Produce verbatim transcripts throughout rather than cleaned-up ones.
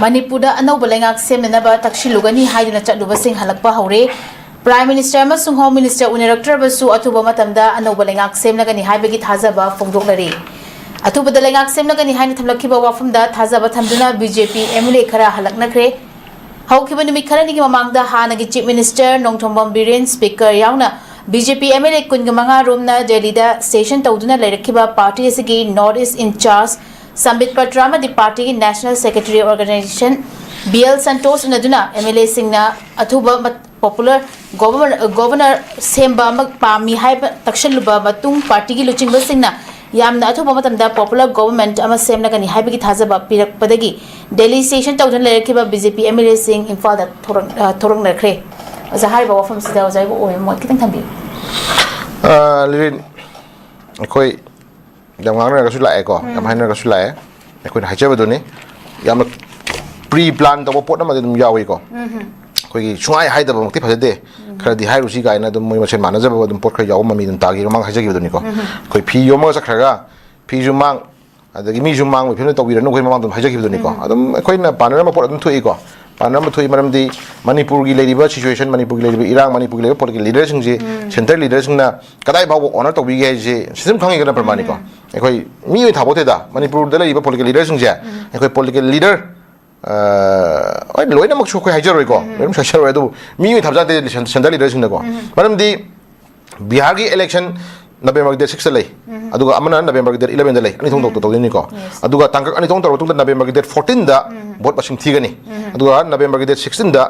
ꯃꯅꯤꯄꯨꯔꯗ ꯑꯅꯧꯕ ꯂꯩꯉꯥꯛ ꯁꯦꯝꯅꯅꯕ ꯇꯛꯁꯤꯜꯂꯨꯒꯅꯤ ꯍꯥꯏꯗꯨꯅ ꯆꯠꯂꯨꯕꯁꯤꯡ ꯍꯜꯂꯛꯄ ꯍꯧꯔꯦ꯫ Prime Minister ꯑꯃꯁꯨꯡ Home Minister ꯎꯅꯔꯛꯇ꯭ꯔꯕꯁꯨ ꯑꯊꯨꯕ ꯃꯇꯝꯗ ꯑꯅꯧꯕ ꯂꯩꯉꯥꯛ ꯁꯦꯝꯂꯒꯅꯤ ꯍꯥꯏꯕꯒꯤ ꯊꯥꯖꯕ ꯐꯣꯡꯗꯣꯛꯅꯔꯤ꯫ ꯑꯊꯨꯕꯗ ꯂꯩꯉꯥꯛ ꯁꯦꯝꯂꯒꯅꯤ ꯍꯥꯏꯅ ꯊꯝꯂꯛꯈꯤꯕ ꯋꯥꯐꯝꯗ ꯊꯥꯖꯕ ꯊꯝꯗꯨꯅ B J P M L A ꯈꯔ ꯍꯜꯂꯛꯅꯈ꯭ꯔꯦ꯫ ꯍꯧꯈꯤꯕ ꯅꯨꯃꯤꯠ ꯈꯔꯅꯤꯒꯤ ꯃꯃꯥꯡꯗ ꯍꯥꯟꯅꯒꯤ Chief Minister Nongthombam Biren, Speaker ꯌꯥꯎꯅ B J P M L A ꯀꯨꯟꯒ ꯃꯉꯥ ꯔꯣꯝꯅ ꯗꯦꯜꯂꯤꯗ session ꯇꯧꯗꯨꯅ ꯂꯩꯔꯛꯈꯤꯕ party ꯑꯁꯤꯒꯤ North East in charge ꯁꯝꯕꯤꯠ Patra ꯑꯃꯗꯤ partyꯒꯤ National Secretary Organization B L Santosh ꯎꯅꯗꯨꯅ M L Aꯁꯤꯡꯅ ꯑꯊꯨꯕ ꯃ-, popular governor, governor ꯁꯦꯝꯕ ꯑꯃ ꯄꯥꯝꯃꯤ ꯍꯥꯏꯕ ꯇꯛꯁꯜꯂꯨꯕ ꯃꯇꯨꯡ partyꯒꯤ ꯂꯨꯆꯤꯡꯕꯁꯤꯡꯅ ꯌꯥꯝꯅ ꯑꯊꯨꯕ ꯃꯇꯝꯗ popular government ꯑꯃ ꯁꯦꯝꯂꯒꯅꯤ ꯍꯥꯏꯕꯒꯤ ꯊꯥꯖꯕ ꯄꯤꯔꯛꯄꯗꯒꯤ ꯗꯦꯜꯂꯤ session ꯇꯧꯗꯨꯅ ꯂꯩꯔꯛꯈꯤꯕ B J P M L Aꯁꯤꯡ ꯏꯝꯐꯥꯜꯗ ꯊꯣꯔꯛ-, ꯑ, ꯊꯣꯔꯛꯅꯈ꯭ꯔꯦ꯫ ꯑꯣꯖꯥ, ꯍꯥꯏꯔꯤꯕ ꯋꯥꯐꯝꯁꯤꯗ ꯑꯣꯖꯥ ꯏꯕꯣꯛ ꯑꯣꯏꯕ ꯃꯣꯠ ꯈꯤꯇꯪ ꯊꯝꯕꯤꯌꯨ꯫ ꯑ, ꯂꯤꯔꯤꯟ, ꯑꯩꯈꯣꯏ ꯌꯥꯝ ꯉꯥꯡꯅꯔꯒꯁꯨ ꯂꯥꯛꯑꯦꯀꯣ, ꯌꯥꯝ ꯎꯝ꯫ ꯍꯥꯏꯅꯔꯒꯁꯨ ꯂꯥꯛꯑꯦ꯫ ꯑꯩꯈꯣꯏꯅ ꯍꯥꯏꯖꯕꯗꯨꯅꯤ, ꯌꯥꯝꯅ pre plan ꯇꯧꯕ ꯄꯣꯠ ꯑꯃꯗꯤ ꯑꯗꯨꯝ ꯌꯥꯎꯏꯀꯣ꯫ ꯎꯝ꯫ ꯑꯩꯈꯣꯏꯒꯤ ꯁꯨꯡꯍꯥꯏ ꯍꯥꯏꯗꯕꯃꯛꯇꯤ ꯐꯖꯗꯦ, ꯎꯝ꯫ ꯈꯔꯗꯤ ꯍꯥꯏꯔꯨꯁꯤ ꯀꯥꯏꯅ ꯑꯗꯨꯝ ꯃꯣꯏ ꯃꯁꯦꯟ ꯃꯥꯟꯅꯖꯕ ꯑꯗꯨꯝ ꯄꯣꯠ ꯈꯔ ꯌꯥꯎꯕ ꯃꯃꯤ ꯑꯗꯨꯝ ꯇꯥꯈꯤ ꯃꯃꯥꯡ ꯍꯥꯏꯖꯈꯤꯕꯗꯨꯅꯤꯀꯣ꯫ ꯎꯝ꯫ ꯑꯩꯈꯣꯏ ꯐꯤ ꯌꯣꯝꯃꯒ ꯆꯠꯈ꯭ꯔꯒ ꯐꯤꯁꯨ ꯃꯥꯡ, ꯑꯗꯒꯤ ꯃꯤꯁꯨ ꯃꯥꯡꯕꯒꯤ ꯐꯤꯕꯝꯗ ꯇꯧꯕꯤꯔꯅꯨ, ꯑꯩꯈꯣꯏ ꯃꯃꯥꯡꯗ ꯑꯗꯨꯝ ꯍꯥꯏꯖꯈꯤꯕꯗꯨꯅꯤꯀꯣ꯫ ꯎꯝ꯫ ꯑꯗꯨꯝ ꯑꯩꯈꯣꯏꯅ ꯄꯥꯟꯅꯔꯝꯕ ꯄꯣꯠ ꯑꯗꯨꯝ ꯊꯣꯛꯏꯀꯣ꯫ ꯄꯥꯟꯅꯔꯝꯕ ꯊꯣꯛꯏ ꯃꯔꯝꯗꯤ ꯃꯅꯤꯄꯨꯔꯒꯤ ꯂꯩꯔꯤꯕ situation, ꯃꯅꯤꯄꯨꯔꯒꯤ ꯂꯩꯔꯤꯕ ꯏꯔꯥꯡ, ꯃꯅꯤꯄꯨꯔꯒꯤ ꯂꯩꯔꯤꯕ political leaderꯁꯤꯡꯁꯤ ꯎꯝ꯫ Central leaderꯁꯤꯡꯅ ꯀꯗꯥꯏ ꯐꯥꯎꯕ honour ꯇꯧꯕꯤꯒꯦ ꯍꯥꯏꯁꯦ system ꯈꯪꯉꯤꯗꯅ ꯄ꯭ꯔꯃꯥꯅꯤꯀꯣ꯫ ꯎꯝ꯫ ꯑꯩꯈꯣꯏ ꯃꯤ ꯑꯣꯏꯅ ꯊꯥꯕ ꯅꯠꯇꯦꯗ, ꯃꯅꯤꯄꯨꯔꯗ ꯂꯩꯔꯤꯕ political leaderꯁꯤꯡꯁꯦ ꯎꯝ꯫ ꯑꯩꯈꯣꯏ political leader, ꯑ, ꯍꯣꯏ, ꯂꯣꯏꯅꯃꯛꯁꯨ ꯑꯩꯈꯣꯏ ꯍꯥꯏꯖꯔꯣꯏꯀꯣ, ꯎꯝ꯫ ꯂꯣꯏꯅꯃꯛꯁꯨ ꯍꯥꯏꯖꯔꯣꯏ, ꯑꯗꯨꯕꯨ ꯃꯤ ꯑꯣꯏꯅ ꯊꯥꯕ ꯅꯠꯇꯦ cen-, central leaderꯁꯤꯡꯅꯀꯣ꯫ ꯎꯝ꯫ ꯃꯔꯝꯗꯤ ꯕꯤꯍꯥꯔꯒꯤ election Novemberꯒꯤ date sixꯇ ꯂꯩ, ꯎꯝ꯫ ꯑꯗꯨꯒ ꯑꯃꯅ Novemberꯒꯤ date elevenꯗ ꯂꯩ, ꯑꯅꯤ ꯊꯣꯛ ꯎꯝ꯫ ꯇꯧꯗꯣꯏꯅꯤꯀꯣ꯫ Yes꯫ ꯑꯗꯨꯒ ꯇꯥꯡꯀꯛ ꯑꯅꯤ ꯊꯣꯛ ꯇꯧꯔꯕ ꯃꯇꯨꯡꯗ Novemberꯒꯤ date fourteenꯗ ꯎꯝ꯫ Vote ꯃꯁꯤꯡ ꯊꯤꯒꯅꯤ꯫ ꯎꯝ꯫ ꯑꯗꯨꯒ Novemberꯒꯤ date sixteenꯗ,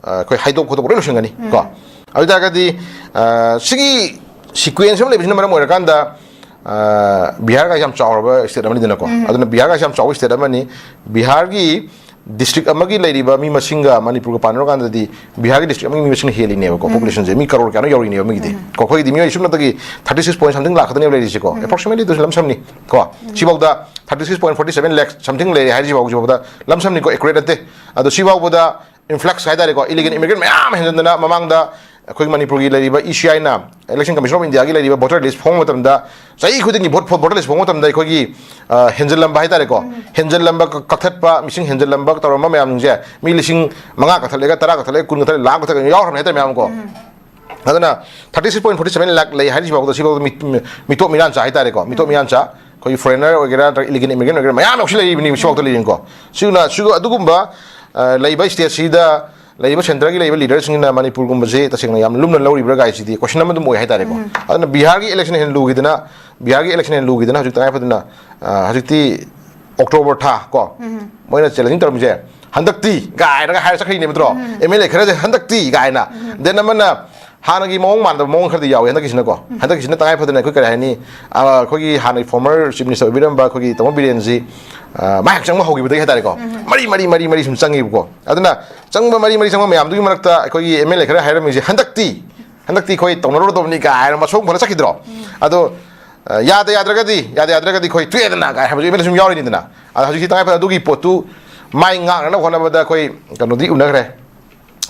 ꯑ, ꯑꯩꯈꯣꯏ ꯍꯥꯏꯗꯣꯛ ꯈꯣꯠꯇꯣꯛꯄ ꯂꯣꯏ ꯂꯣꯏꯁꯤꯟꯒꯅꯤ ꯎꯝ꯫ ꯀꯣ꯫ ꯑꯗꯨ ꯑꯣꯏꯇꯥꯔꯒꯗꯤ, ꯑ, ꯁꯤꯒꯤ sequence ꯑꯃ ꯂꯩꯕꯁꯤꯅ ꯃꯔꯝ ꯑꯣꯏꯔꯀꯥꯟꯗ, ꯑ, ꯕꯤꯍꯥꯔꯒ ꯌꯥꯝ ꯆꯥꯎꯔꯕ state ꯑꯃꯅꯤꯗꯅꯀꯣ꯫ ꯎꯝ꯫ ꯑꯗꯨꯅ ꯕꯤꯍꯥꯔꯒ ꯌꯥꯝ ꯆꯥꯎꯕ state ꯑꯃꯅꯤ꯫ ꯕꯤꯍꯥꯔꯒꯤ district ꯑꯃꯒꯤ ꯂꯩꯔꯤꯕ ꯃꯤ ꯃꯁꯤꯡꯒ ꯃꯅꯤꯄꯨꯔꯒ ꯄꯥꯟꯅꯔꯨꯀꯥꯟꯗꯗꯤ ꯕꯤꯍꯥꯔꯒꯤ district ꯑꯃꯒꯤ ꯃꯤ ꯃꯁꯤꯡꯅ ꯍꯦꯜꯂꯤꯅꯦꯕꯀꯣ, ꯎꯝ꯫ Populationꯁꯦ꯫ ꯃꯤ ꯀꯔꯣꯔ ꯀꯌꯥꯅꯣ ꯌꯧꯔꯤꯅꯦꯕ ꯃꯤꯒꯤꯗꯤ꯫ ꯎꯝ꯫ ꯀꯣ, ꯑꯩꯈꯣꯏꯒꯤꯗꯤ ꯃꯤꯑꯣꯏ ꯁꯨꯞꯅꯇꯒꯤ thirty six point something ꯂꯥꯛ ꯈꯛꯇꯅꯦꯕ ꯂꯩꯔꯤꯁꯦꯀꯣ꯫ ꯎꯝ꯫ Approximately ꯑꯗꯨꯁꯨ ꯂꯝꯁꯝꯅꯤ ꯀꯣ꯫ ꯎꯝ꯫ ꯁꯤꯐꯥꯎꯗ thirty six point forty seven lakh something ꯂꯩꯔꯦ ꯍꯥꯏꯔꯤꯁꯤꯐꯥꯎ, ꯍꯧꯖꯤꯛꯐꯥꯎꯗ ꯂꯝꯁꯝꯅꯤꯀꯣ, accurate ꯅꯠꯇꯦ꯫ ꯑꯗꯣ ꯁꯤꯐꯥꯎꯕꯗ influx ꯍꯥꯏꯇꯥꯔꯦꯀꯣ, illegal immigrant ꯃꯌꯥꯝ ꯍꯦꯟꯖꯟꯗꯅ ꯃꯃꯥꯡꯗ, ꯑꯩꯈꯣꯏꯒꯤ ꯃꯅꯤꯄꯨꯔꯒꯤ ꯂꯩꯔꯤꯕ ꯏ ꯁꯤ ꯑꯥꯏꯅ, Election Commission of Indiaꯒꯤ ꯂꯩꯔꯤꯕ voter list ꯐꯣꯡꯕ ꯃꯇꯝꯗ, ꯆꯍꯤ ꯈꯨꯗꯤꯡꯒꯤ vote, voter list ꯐꯣꯡꯕ ꯃꯇꯝꯗ ꯑꯩꯈꯣꯏꯒꯤ, ꯑ, ꯍꯦꯟꯖꯜꯂꯝꯕ ꯍꯥꯏꯇꯥꯔꯦꯀꯣ, ꯍꯦꯟꯖꯜꯂꯝꯕ ꯀ-, ꯀꯛꯊꯠꯄ, ꯃꯤꯁꯤꯡ ꯍꯦꯟꯖꯜꯂꯝꯕ ꯇꯧꯔꯝꯕ ꯃꯌꯥꯝꯁꯤꯡꯁꯦ, ꯃꯤ ꯂꯤꯁꯤꯡ ꯃꯉꯥ ꯀꯛꯊꯠꯂꯦꯒ, ꯇꯔꯥ ꯀꯛꯊꯠꯂꯦ, ꯀꯨꯟ ꯀꯛꯊꯠꯂꯦ, ꯂꯥꯈ ꯀꯛꯊꯠꯂꯦ ꯌꯥꯎꯈ꯭ꯔꯕꯅꯤ ꯍꯥꯏꯇꯥꯔꯦ ꯃꯌꯥꯝ ꯀꯣ꯫ ꯑꯗꯨꯅ thirty six point forty seven lakh ꯂꯩ ꯍꯥꯏꯔꯤꯁꯤꯐꯥꯎꯗ, ꯁꯤꯐꯥꯎꯗ ꯃꯤ-, ꯃꯤ-, ꯃꯤꯇꯣꯞ ꯃꯤꯔꯥꯟꯆꯥ ꯍꯥꯏꯇꯥꯔꯦꯀꯣ, ꯃꯤꯇꯣꯞ ꯃꯤꯔꯥꯟꯆꯥ, ꯑꯩꯈꯣꯏꯒꯤ foreigner ꯑꯣꯏꯒꯦꯔꯥ, ꯅꯠꯇ꯭ꯔꯒ illegal immigrant ꯑꯣꯏꯒꯦꯔꯥ, ꯃꯌꯥꯝ ꯌꯥꯎꯁꯤꯜꯂꯛꯏꯕꯅꯤ ꯁꯤꯐꯥꯎꯗ ꯂꯩꯔꯤꯅꯤꯀꯣ꯫ ꯁꯤꯅ, ꯁꯤꯒ ꯑꯗꯨꯒꯨꯝꯕ, ꯑ, ꯂꯩꯕ stateꯁꯤꯗ ꯂꯩꯔꯤꯕ centreꯒꯤ ꯂꯩꯔꯤꯕ leaderꯁꯤꯡꯅ ꯃꯅꯤꯄꯨꯔꯒꯨꯝꯕꯁꯦ ꯇꯁꯦꯡꯅ ꯌꯥꯝ ꯂꯨꯝꯅ ꯂꯧꯔꯤꯕ꯭ꯔꯥ ꯀꯥꯏꯁꯤꯗꯤ question ꯑꯃ ꯑꯗꯨꯝ ꯑꯣꯏ ꯍꯥꯏꯇꯥꯔꯦꯀꯣ꯫ ꯑꯗꯨꯅ ꯕꯤꯍꯥꯔꯒꯤ election ꯍꯦꯟꯅ ꯂꯨꯈꯤꯗꯅ, ꯕꯤꯍꯥꯔꯒꯤ election ꯍꯦꯟꯅ ꯂꯨꯈꯤꯗꯅ ꯍꯧꯖꯤꯛ ꯇꯉꯥꯏ ꯐꯗꯅ, ꯑ, ꯍꯧꯖꯤꯛꯇꯤ October ꯊꯥ ꯀꯣ, ꯃꯣꯏꯅ challenging ꯇꯧꯔꯝꯃꯤꯁꯦ, "ꯍꯟꯗꯛꯇꯤ" ꯀꯥꯏꯅꯒ ꯍꯥꯏꯔ ꯆꯠꯈ꯭ꯔꯤꯅꯦꯕ ꯅꯠꯇ꯭ꯔꯣ? M L A ꯈꯔꯁꯦ, "ꯍꯟꯗꯛꯇꯤ" ꯀꯥꯏꯅ꯫ Then ꯑꯃꯅ ꯍꯥꯟꯅꯒꯤ ꯃꯑꯣꯡ ꯃꯥꯟꯗꯕ ꯃꯑꯣꯡ ꯈꯔꯗꯤ ꯌꯥꯎꯋꯦ ꯍꯟꯗꯛꯀꯤꯁꯤꯅꯀꯣ꯫ ꯍꯟꯗꯛꯀꯤꯁꯤꯅ ꯇꯉꯥꯏ ꯐꯗꯅ ꯑꯩꯈꯣꯏ ꯀꯔꯤ ꯍꯥꯏꯅꯤ, ꯑ, ꯑꯩꯈꯣꯏꯒꯤ ꯍꯥꯟꯅꯒꯤ former Chief Minister ꯑꯣꯏꯕꯤꯔꯝꯕ ꯑꯩꯈꯣꯏꯒꯤ ꯇꯥꯃꯣ ꯕꯤꯔꯦꯟꯁꯤ, ꯑ, ꯃꯥ ꯍꯦꯛ ꯆꯪꯕ ꯍꯧꯈꯤꯕꯗꯒꯤ ꯍꯥꯏꯇꯥꯔꯦꯀꯣ, ꯃꯔꯤ, ꯃꯔꯤ, ꯃꯔꯤ, ꯃꯔꯤ ꯁꯨꯝ ꯆꯪꯉꯦꯕꯀꯣ꯫ ꯑꯗꯨꯅ ꯆꯪꯕ ꯃꯔꯤ, ꯃꯔꯤ ꯆꯪꯕ ꯃꯌꯥꯝꯗꯨꯒꯤ ꯃꯔꯛꯇ ꯑꯩꯈꯣꯏꯒꯤ M L A ꯈꯔ ꯍꯥꯏꯔꯝꯃꯤꯁꯦ, "ꯍꯟꯗꯛꯇꯤ, ꯍꯟꯗꯛꯇꯤ ꯑꯩꯈꯣꯏ ꯇꯧꯅꯔꯨꯔꯗꯕꯅꯤ" ꯀꯥꯏꯅ ꯃꯁꯣꯡ ꯐꯅ ꯆꯠꯈꯤꯗ꯭ꯔꯣ? ꯑꯗꯣ, ꯑ, ꯌꯥꯗ ꯌꯥꯗ꯭ꯔꯒꯗꯤ, ꯌꯥꯗ ꯌꯥꯗ꯭ꯔꯒꯗꯤ ꯑꯩꯈꯣꯏ ꯇꯣꯛꯑꯦꯗꯅ ꯀꯥꯏ ꯍꯥꯏꯕꯁꯨ M L A ꯁꯨꯝ ꯌꯥꯎꯔꯤꯅꯤꯗꯅ꯫ ꯑꯗꯣ ꯍꯧꯖꯤꯛꯇꯤ ꯇꯉꯥꯏ ꯐꯗꯅ ꯑꯗꯨꯒꯤ ꯄꯣꯠꯇꯨ ꯃꯥꯏ ꯉꯥꯛꯅꯅꯕ ꯍꯣꯠꯅꯕꯗ ꯑꯩꯈꯣꯏ ꯀꯩꯅꯣꯗꯤ ꯎꯅꯈ꯭ꯔꯦ꯫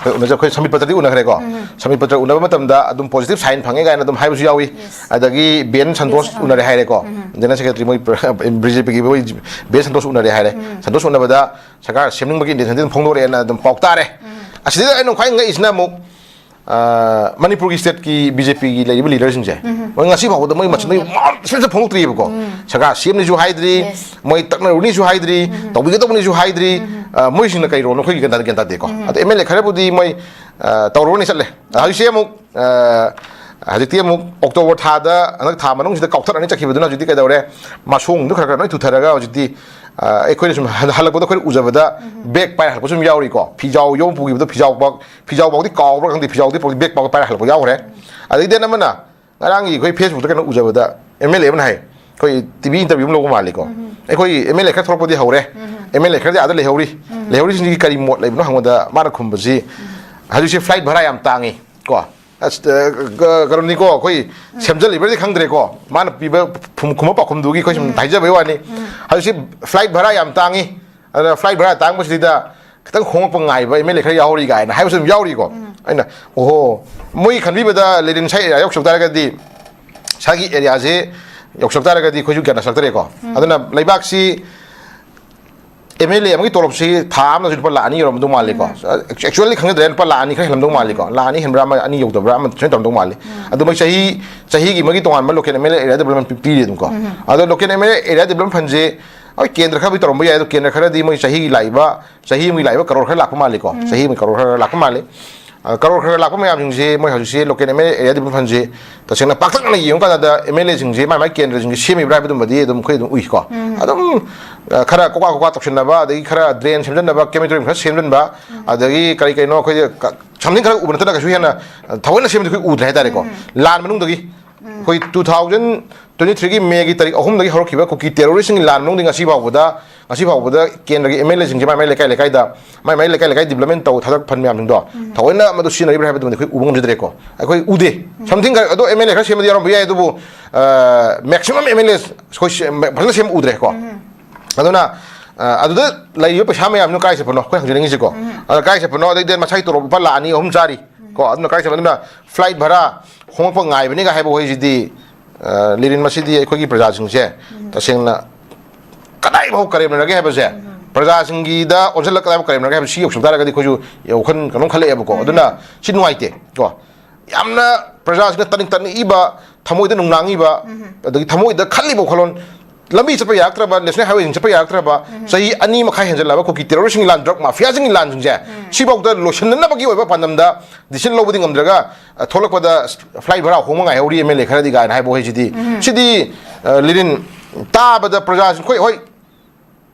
ꯑꯩꯈꯣꯏ ꯎꯅꯖ-, ꯑꯩꯈꯣꯏ ꯁꯃꯤꯠ ꯄꯇ꯭ꯔꯗꯤ ꯎꯅꯈ꯭ꯔꯦꯀꯣ꯫ ꯁꯃꯤꯠ ꯄꯇ꯭ꯔ ꯎꯅꯕ ꯃꯇꯝꯗ ꯑꯗꯨꯝ positive sign ꯐꯪꯉꯦ ꯀꯥꯏꯅ ꯑꯗꯨꯝ ꯍꯥꯏꯕꯁꯨ ꯌꯥꯎꯏ꯫ ꯑꯗꯒꯤ ꯕꯤ ꯑꯦꯟ ꯁꯟꯇꯣꯁ ꯎꯅꯔꯦ ꯍꯥꯏꯔꯦꯀꯣ꯫ General Secretary ꯃꯣꯏ ꯕꯤ ꯖꯦ ꯄꯤꯒꯤ ꯃꯣꯏ ꯕꯤ ꯑꯦꯟ ꯁꯟꯇꯣꯁ ꯎꯅꯔꯦ ꯍꯥꯏꯔꯦ꯫ ꯁꯟꯇꯣꯁ ꯎꯅꯕꯗ ꯁꯔꯀꯥꯔ ꯁꯦꯝꯅꯤꯡꯕꯒꯤ intention ꯗꯤ ꯑꯗꯨꯝ ꯐꯣꯡꯗꯣꯔꯛꯑꯦꯅ ꯑꯗꯨꯝ ꯄꯥꯎ ꯇꯥꯔꯦ꯫ ꯑꯁꯤꯗ ꯑꯩꯅ ꯈ꯭ꯋꯥꯏ ꯉꯛꯏꯁꯤꯅ ꯑꯃꯨꯛ, ꯑ, ꯃꯅꯤꯄꯨꯔꯒꯤ stateꯀꯤ ꯕꯤ ꯖꯦ ꯄꯤꯒꯤ ꯂꯩꯔꯤꯕ leaderꯁꯤꯡꯁꯦ, ꯃꯣꯏ ꯉꯁꯤ ꯐꯥꯎꯕꯗ ꯃꯣꯏ ꯃꯆꯤꯟꯗꯒꯤ ꯋꯥ ꯑꯃꯠꯇ ꯐꯣꯡꯗꯣꯛꯇ꯭ꯔꯤꯕꯀꯣ꯫ ꯁꯔꯀꯥꯔ ꯁꯦꯝꯅꯤꯁꯨ ꯍꯥꯏꯗ꯭ꯔꯤ, ꯃꯣꯏ ꯇꯛꯅꯔꯨꯅꯤꯁꯨ ꯍꯥꯏꯗ꯭ꯔꯤ, ꯇꯧꯕꯤꯒꯗꯧꯕꯅꯤꯁꯨ ꯍꯥꯏꯗ꯭ꯔꯤ꯫ ꯑ, ꯃꯣꯏꯁꯤꯡꯅ ꯀꯩ role ꯅꯣ ꯑꯩꯈꯣꯏꯒꯤ ꯒ꯭ꯌꯥꯟ ꯇꯥ-, ꯒ꯭ꯌꯥꯟ ꯇꯥꯗꯦꯀꯣ꯫ ꯑꯗꯣ M L A ꯈꯔꯕꯨꯗꯤ ꯃꯣꯏ, ꯑ, ꯇꯧꯔꯨꯔꯅꯤ ꯆꯠꯂꯦ꯫ ꯑ, ꯍꯧꯖꯤꯛꯁꯦ ꯑꯃꯨꯛ, ꯑ, ꯍꯧꯖꯤꯛꯇꯤ ꯑꯃꯨꯛ October ꯊꯥꯗ, ꯍꯟꯗꯛ ꯊꯥ ꯃꯅꯨꯡꯁꯤꯗ ꯀꯥꯎꯊꯠꯂꯅꯤ ꯆꯠꯈꯤꯕꯗꯨꯅ ꯍꯧꯖꯤꯛꯇꯤ ꯀꯩꯗꯧꯔꯦ? ꯃꯁꯣꯡꯗꯣ ꯈꯔ ꯈꯔ ꯂꯣꯏ ꯊꯨꯊꯔꯒ ꯍꯧꯖꯤꯛꯇꯤ, ꯑ, ꯑꯩꯈꯣꯏꯅ ꯁꯨꯝ ꯍꯜ-, ꯍꯜꯂꯛꯄꯗ ꯑꯩꯈꯣꯏꯅ ꯎꯖꯕꯗ bag ꯄꯥꯏꯔ ꯍꯜꯂꯛꯄꯁꯨ ꯑꯗꯨꯝ ꯌꯥꯎꯔꯤꯀꯣ꯫ ꯐꯤꯖꯥꯎ ꯌꯣꯝ ꯄꯨꯈꯤꯕꯗꯣ, ꯐꯤꯖꯥꯎ ꯄꯥꯛ-, ꯐꯤꯖꯥꯎ ꯐꯥꯎꯗꯤ ꯀꯥꯎꯕ꯭ꯔꯥ ꯈꯪꯗꯦ, ꯐꯤꯖꯥꯎꯗꯤ ꯄꯥꯎꯗꯤ bag ꯄꯥꯛ ꯄꯥꯏꯔ ꯍꯜꯂꯛꯄ ꯌꯥꯎꯈ꯭ꯔꯦ꯫ ꯑꯗꯒꯤ then ꯑꯃꯅ ꯉꯔꯥꯡꯒꯤ ꯑꯩꯈꯣꯏ Facebookꯇ ꯀꯩꯅꯣ ꯎꯖꯕꯗ M L A ꯑꯃꯅ ꯍꯥꯏ, ꯑꯩꯈꯣꯏ T V interview ꯑꯃ ꯂꯧꯕ ꯃꯥꯜꯂꯤꯀꯣ꯫ ꯑꯩꯈꯣꯏ M L A ꯈꯔ ꯊꯣꯛꯂꯛꯄꯗꯤ ꯍꯧꯔꯦ, M L A ꯈꯔꯗꯤ ꯑꯥꯗ ꯂꯩꯍꯧꯔꯤ꯫ ꯂꯩꯍꯧꯔꯤꯁꯤꯡꯁꯤꯒꯤ ꯀꯔꯤ ꯃꯣꯠ ꯂꯩꯕꯅꯣ ꯍꯪꯕꯗ ꯃꯥꯅ ꯈꯨꯝꯕꯁꯤ, "ꯍꯧꯖꯤꯛꯁꯦ flight ꯚꯔꯥ ꯌꯥꯝ ꯇꯥꯡꯉꯤ ꯀꯣ, ꯑꯁ, ꯑ, ꯀ-, ꯀꯩꯅꯣꯅꯤꯀꯣ, ꯑꯩꯈꯣꯏ ꯁꯦꯝꯖꯜꯂꯤꯕ꯭ꯔꯗꯤ ꯈꯪꯗ꯭ꯔꯦꯀꯣ, ꯃꯥꯅ ꯄꯤꯕ ꯐꯨꯝ-, ꯈꯨꯝꯕ ꯄꯥꯎꯈꯨꯝꯗꯨꯒꯤ ꯑꯩꯈꯣꯏ ꯁꯨꯝ ꯍꯥꯏꯖꯕꯩ ꯋꯥꯅꯤ꯫ ꯍꯧꯖꯤꯛꯁꯤ flight ꯚꯔꯥ ꯌꯥꯝ ꯇꯥꯡꯉꯤ, ꯑꯗꯨꯅ flight ꯚꯔꯥ ꯇꯥꯡꯕꯁꯤꯗ ꯈꯤꯇꯪ ꯍꯣꯡꯉꯛꯄ ꯉꯥꯏꯕ ꯑꯦꯝ ꯑꯦꯜ ꯑꯦ ꯈꯔ ꯌꯥꯎꯔꯤ ꯀꯥꯏꯅ ꯍꯥꯏꯕꯁꯨ ꯑꯗꯨꯝ ꯌꯥꯎꯔꯤꯀꯣ꯫ ꯑꯩꯅ, ꯑꯣꯍꯣ, ꯃꯣꯏ ꯈꯟꯕꯤꯕꯗ ꯂꯤꯔꯤꯟ ꯁꯥꯏ ꯑꯦꯔꯤꯌꯥ ꯌꯧꯁꯤꯜꯂꯛ ꯇꯥꯔꯒꯗꯤ, ꯁꯥꯒꯤ ꯑꯦꯔꯤꯌꯥꯁꯦ ꯌꯧꯁꯤꯜꯂꯛ ꯇꯥꯔꯒꯗꯤ ꯑꯩꯈꯣꯏꯁꯨ ꯒ꯭ꯌꯥꯟ ꯇꯥꯁꯤꯜꯂꯛꯇ꯭ꯔꯦꯀꯣ꯫ ꯑꯗꯨꯅ ꯂꯩꯕꯥꯛꯁꯤ ꯑꯦꯝ ꯑꯦꯜ ꯑꯦ ꯑꯃꯒꯤ ꯇꯣꯂꯣꯞꯁꯤ ꯊꯥ ꯑꯃꯗꯁꯨ ꯂꯨꯄꯥ ꯂꯥꯛ ꯑꯅꯤ ꯌꯧꯔꯝꯗꯧ ꯃꯥꯜꯂꯤꯀꯣ꯫ ꯑꯦꯛꯆꯨꯋꯦꯜꯂꯤ ꯈꯪꯖꯗ꯭ꯔꯦ, ꯂꯨꯄꯥ ꯂꯥꯛ ꯑꯅꯤ ꯈꯔ ꯍꯦꯜꯂꯝꯗꯧ ꯃꯥꯜꯂꯤꯀꯣ꯫ ꯂꯥꯛ ꯑꯅꯤ ꯍꯦꯟꯕ꯭ꯔꯥ, ꯑꯃ ꯑꯅꯤ ꯌꯧꯗꯕ꯭ꯔꯥ, ꯑꯃ ꯁꯨꯃꯥꯏꯅ ꯇꯧꯔꯝꯗꯧ ꯃꯥꯜꯂꯤ꯫ ꯑꯗꯨ ꯃꯣꯏ ꯆꯍꯤ, ꯆꯍꯤꯒꯤ ꯃꯣꯏꯒꯤ ꯇꯣꯉꯥꯟꯕ local M L A area development ꯄꯤꯔꯤ ꯑꯗꯨꯝꯀꯣ꯫ ꯑꯗꯣ local M L A area development ꯐꯟꯁꯦ ꯍꯣꯏ ꯀꯦꯟꯗ꯭ꯔ ꯈꯔꯕꯨꯗꯤ ꯇꯧꯔꯝꯕ ꯌꯥꯏ, ꯑꯗꯣ ꯀꯦꯟꯗ꯭ꯔ ꯈꯔꯗꯤ ꯃꯣꯏ ꯆꯍꯤꯒꯤ ꯂꯥꯛꯏꯕ, ꯆꯍꯤ ꯑꯃꯒꯤ ꯂꯥꯛꯏꯕ ꯀꯔꯣꯔ ꯈꯔ ꯂꯥꯛꯄ ꯃꯥꯜꯂꯤꯀꯣ꯫ ꯆꯍꯤ ꯑꯃꯒꯤ ꯀꯔꯣꯔ ꯈꯔ ꯂꯥꯛꯄ ꯃꯥꯜꯂꯤ꯫ ꯑ, ꯀꯔꯣꯔ ꯈꯔ ꯂꯥꯛꯄ ꯃꯌꯥꯝꯁꯤꯡꯁꯦ ꯃꯣꯏ ꯍꯧꯖꯤꯛꯁꯦ local M L A area development ꯐꯟꯁꯦ ꯇꯁꯦꯡꯅ ꯄꯥꯛꯇꯛꯅꯅ ꯌꯦꯡꯕ ꯀꯥꯟꯗ ꯑꯦꯝ ꯑꯦꯜ ꯑꯦꯁꯤꯡꯁꯦ ꯃꯥꯏ ꯃꯥꯏ ꯀꯦꯟꯗ꯭ꯔꯁꯤꯡꯁꯦ ꯁꯦꯝꯃꯤꯕ꯭ꯔꯥ ꯍꯥꯏꯕꯗꯨꯃꯗꯤ ꯑꯗꯨꯝ ꯑꯩꯈꯣꯏ ꯑꯗꯨꯝ ꯎꯏꯀꯣ꯫ ꯑꯗꯨꯝ, ꯑ, ꯈꯔ ꯀꯣꯀꯥ ꯀꯣꯀꯥ ꯇꯧꯁꯤꯟꯅꯕ, ꯑꯗꯒꯤ ꯈꯔ ꯗ꯭ꯔꯦꯟ ꯁꯦꯝꯖꯤꯟꯅꯕ, ꯀꯦꯃꯦꯇꯣꯔꯤꯌꯝ ꯈꯔ ꯁꯦꯝꯖꯤꯟꯕ, ꯑꯗꯒꯤ ꯀꯔꯤ ꯀꯩꯅꯣ ꯑꯩꯈꯣꯏ ꯁꯝꯊꯤꯡ ꯈꯔ ꯎꯕ ꯅꯠꯇꯅ ꯀꯩꯁꯨ ꯍꯦꯟꯅ, ꯑ, ꯊꯑꯣꯏꯅ ꯁꯦꯝꯕꯗꯤ ꯑꯩꯈꯣꯏ ꯎꯗ꯭ꯔꯦ ꯍꯥꯏꯇꯥꯔꯦꯀꯣ꯫ ꯂꯥꯟ ꯃꯅꯨꯡꯗꯒꯤ ꯑꯩꯈꯣꯏ ꯇꯨ ꯊꯥꯎꯖꯟ ꯇ꯭ꯋꯦꯟꯇꯤ ꯊ꯭ꯔꯤꯒꯤ ꯃꯦꯒꯤ ꯇꯥꯔꯤꯛ ꯑꯍꯨꯝꯗꯒꯤ ꯍꯧꯔꯛꯈꯤꯕ ꯀꯨꯀꯤ ꯇꯦꯔꯣꯔꯤꯁꯁꯤꯡꯒꯤ ꯂꯥꯟ ꯃꯅꯨꯡꯗꯒꯤ ꯉꯁꯤ ꯐꯥꯎꯕꯗ, ꯉꯁꯤ ꯐꯥꯎꯕꯗ ꯀꯦꯟꯗ꯭ꯔꯒꯤ ꯑꯦꯝ ꯑꯦꯜ ꯑꯦꯁꯤꯡꯁꯦ ꯃꯥꯏ ꯃꯥꯏ ꯂꯩꯀꯥꯏ ꯂꯩꯀꯥꯏꯗ, ꯃꯥꯏ ꯃꯥꯏ ꯂꯩꯀꯥꯏ ꯂꯩꯀꯥꯏ ꯗꯤꯕ꯭ꯂꯞꯃꯦꯟ ꯇꯧ ꯊꯥꯗꯔꯛꯄ ꯐꯟ ꯃꯌꯥꯝꯁꯤꯡꯗꯣ ꯊꯑꯣꯏꯅ ꯃꯗꯨ ꯁꯤꯖꯤꯟꯅꯔꯤꯕ꯭ꯔꯥ ꯍꯥꯏꯕꯗꯨꯃꯗꯤ ꯑꯩꯈꯣꯏ ꯎꯕ ꯉꯝꯖꯗ꯭ꯔꯦꯀꯣ꯫ ꯑꯩꯈꯣꯏ ꯎꯗꯦ꯫ ꯁꯝꯊꯤꯡ ꯈꯔ, ꯑꯗꯣ ꯑꯦꯝ ꯑꯦꯜ ꯑꯦ ꯈꯔ ꯁꯦꯝꯕꯗꯤ ꯌꯥꯎꯔꯝꯕ ꯌꯥꯏ, ꯑꯗꯨꯕꯨ, ꯑ, ꯃꯦꯛꯁꯤꯃꯝ ꯑꯦꯝ ꯑꯦꯜ ꯑꯦ ꯑꯩꯈꯣꯏ ꯁꯦꯝ-, ꯐꯖꯅ ꯁꯦꯝꯕ ꯎꯗ꯭ꯔꯦꯀꯣ꯫ ꯑꯗꯨꯅ, ꯑ, ꯑꯗꯨꯗ ꯂꯩꯔꯤꯕ ꯄꯩꯁꯥ ꯃꯌꯥꯝꯗꯨꯅ ꯀꯥꯏ ꯆꯠꯄꯅꯣ ꯑꯩꯈꯣꯏ ꯍꯪꯖꯅꯤꯡꯉꯤꯁꯤꯀꯣ꯫ ꯑꯗ ꯀꯥꯏ ꯆꯠꯄꯅꯣ? ꯑꯗꯩꯗꯤ ꯃꯁꯥꯒꯤ ꯇꯣꯂꯣꯞ ꯂꯨꯄꯥ ꯂꯥꯛ ꯑꯅꯤ ꯑꯍꯨꯝ ꯆꯥꯔꯤ ꯀꯣ, ꯑꯗꯨꯅ ꯀꯥꯏ ꯆꯠꯄꯅꯣ? ꯑꯗꯨꯅ ꯐ꯭ꯂꯥꯏꯠ ꯚꯔꯥ ꯍꯣꯡꯉꯛꯄ ꯉꯥꯏꯕꯅꯤꯒ ꯍꯥꯏꯕ ꯋꯥꯍꯩꯁꯤꯗꯤ, ꯑ, ꯂꯤꯔꯤꯟ, ꯃꯁꯤꯗꯤ ꯑꯩꯈꯣꯏꯒꯤ ꯄ꯭ꯔꯖꯥꯁꯤꯡꯁꯦ ꯇꯁꯦꯡꯅ ꯀꯗꯥꯏꯐꯥꯎ ꯀꯔꯦꯝꯅꯔꯒꯦ ꯍꯥꯏꯕꯁꯦ, ꯄ꯭ꯔꯖꯥꯁꯤꯡꯒꯤꯗ ꯑꯣꯟꯁꯤꯜꯂꯒ ꯀꯗꯥꯏꯐꯥꯎ ꯀꯔꯦꯝꯅꯔꯒꯦ ꯍꯥꯏꯕ ꯁꯤ ꯌꯧꯁꯤꯜꯂꯛ ꯇꯥꯔꯒꯗꯤ ꯑꯩꯈꯣꯏꯁꯨ ꯋꯥꯈꯜ ꯀꯩꯅꯣꯝ ꯈꯜꯂꯛꯑꯦꯕꯀꯣ꯫ ꯑꯗꯨꯅ ꯁꯤ ꯅꯨꯡꯉꯥꯏꯇꯦ ꯀꯣ꯫ ꯌꯥꯝꯅ ꯄ꯭ꯔꯖꯥꯁꯤꯡꯅ ꯇꯅꯤꯡ ꯇꯛꯅꯤꯡꯏꯕ, ꯊꯃꯣꯏꯗ ꯅꯨꯡꯅꯥꯡꯉꯤꯕ, ꯑꯗꯒꯤ ꯊꯃꯣꯏꯗ ꯈꯜꯂꯤꯕ ꯋꯥꯈꯜꯂꯣꯟ, ꯂꯝꯕꯤ ꯆꯠꯄ ꯌꯥꯔꯛꯇ꯭ꯔꯕ, ꯅꯦꯁꯅꯦꯜ ꯍꯥꯏꯋꯦꯁꯤꯡ ꯆꯠꯄ ꯌꯥꯔꯛꯇ꯭ꯔꯕ, ꯆꯍꯤ ꯑꯅꯤ ꯃꯈꯥꯏ ꯍꯦꯟꯖꯜꯂꯛꯑꯕ ꯀꯨꯀꯤ ꯇꯦꯔꯣꯔꯤꯁꯁꯤꯡꯒꯤ ꯂꯥꯟ, ꯗ꯭ꯔꯒ ꯃꯥꯐꯤꯌꯥꯁꯤꯡꯒꯤ ꯂꯥꯟꯁꯤꯡꯁꯦ ꯁꯤꯐꯥꯎꯗ ꯂꯣꯏꯁꯤꯟꯅꯅꯕꯒꯤ ꯑꯣꯏꯕ ꯄꯥꯟꯗꯝꯗ ꯗꯤꯁꯤꯖꯟ ꯂꯧꯕꯗꯤ ꯉꯝꯗ꯭ꯔꯒ, ꯑ, ꯊꯣꯛꯂꯛꯄꯗ ꯐ꯭ꯂꯥꯏꯠ ꯚꯔꯥ ꯍꯣꯡꯕ ꯉꯥꯏꯍꯧꯔꯤ ꯑꯦꯝ ꯑꯦꯜ ꯑꯦ ꯈꯔꯗꯤ ꯀꯥꯏꯅ ꯍꯥꯏꯕ ꯋꯥꯍꯩꯁꯤꯗꯤ, ꯁꯤꯗꯤ, ꯑ, ꯂꯤꯔꯤꯟ, ꯇꯥꯕꯗ ꯄ꯭ꯔꯖꯥꯁꯤꯡ, ꯑꯩꯈꯣꯏ, ꯍꯣꯏ,